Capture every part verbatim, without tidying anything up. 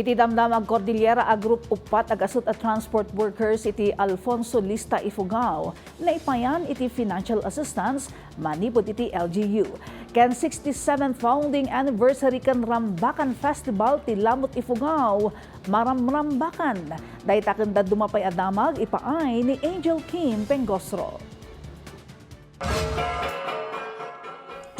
Iti Damdamag Cordillera a group, uppat a gasut a transport workers iti Alfonso Lista, Ifugao, naipayan iti financial assistance manipud iti L G U. Ken sixty-seventh founding anniversary ken Rambakan Festival ti Lamut Ifugao, maramrambakan. Dayta ken dadduma pay a damag ipaay ni Angel Kim Pengosro.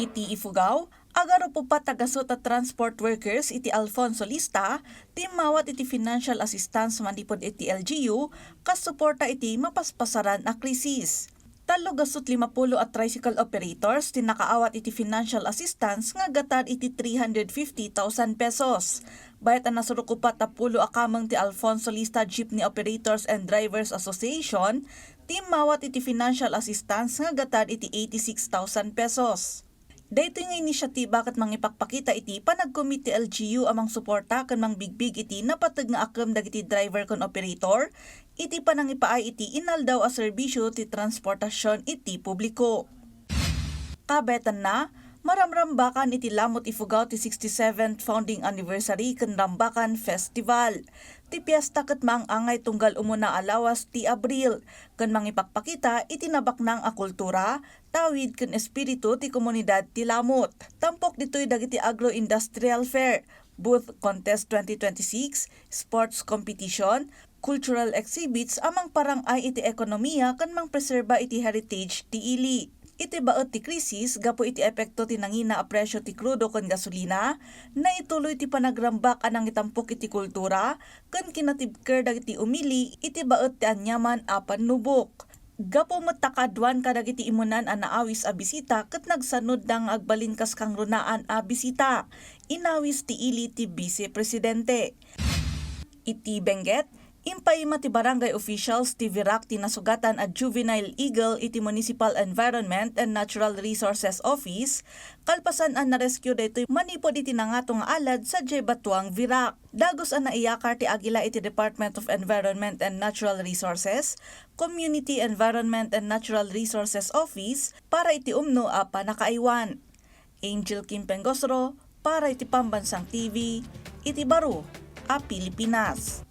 Iti Ifugao, agarup uppat a gasut a transport workers iti Alfonso Lista, timmawat iti financial assistance manipud iti L G U kas suporta iti mapaspasaran a krisis. Tallo gasut limapulo a tricycle operators ti nakaawat iti financial assistance nga aggatar iti three hundred fifty thousand pesos. Bayat a nasurok uppat a pulo a kameng ti Alfonso Lista Jeepney Operators and Drivers Association, timmawat iti financial assistance nga aggatar iti eighty-six thousand pesos. Daytoy nga inisyatiba ket mangipakpakita iti panagkumit ti L G U a mangsuporta ken mangbigbig iti napateg nga akem dagiti driver ken operator iti panangipaay iti inaldaw a serbisyo ti transportasion iti publiko. Kabaetanna, maramrambakan iti Lamut Ifugao ti sixty-seventh founding anniversary ken Rambakan Festival. Ti piesta ket maang-angay tunggal umuna a lawas ti Abril, ken mangipakpakita iti nabaknang a kultura, tawid ken espiritu ti komunidad ti Lamut. Tampok ditoy dagiti agro-industrial fair, booth contest twenty twenty-six, sports competition, cultural exhibits a mangparang-ay iti ekonomiya ken mangpreserba iti heritage ti ili. Iti baet ti krisis, gapu iti epekto ti nangina a presyo ti krudo ken gasolina, naituloy ti panagrambak a nangitampok iti kultura ken kinatibker dagiti umili iti baet ti aniaman a pannubok. Gapu met ta kaaduan kadagiti imunan a naawis a bisita ket nagsanudda nga agbalin kas kangrunaan a bisita, inawis ti ili ti Bise Presidente. Iti Benguet, impaima ti barangay officials ti Virac ti nasugatan a juvenile eagle iti Municipal Environment and Natural Resources Office, kalpasan a na-rescue daytoy manipud iti nangato nga alad sadiay Batuang, Virac. Dagus a naiyakar ti agila iti Department of Environment and Natural Resources, Community Environment and Natural Resources Office para iti umno a pannakaaywan. Angel Kim Pengosro para iti Pambansang T V, iti baro a Pilipinas.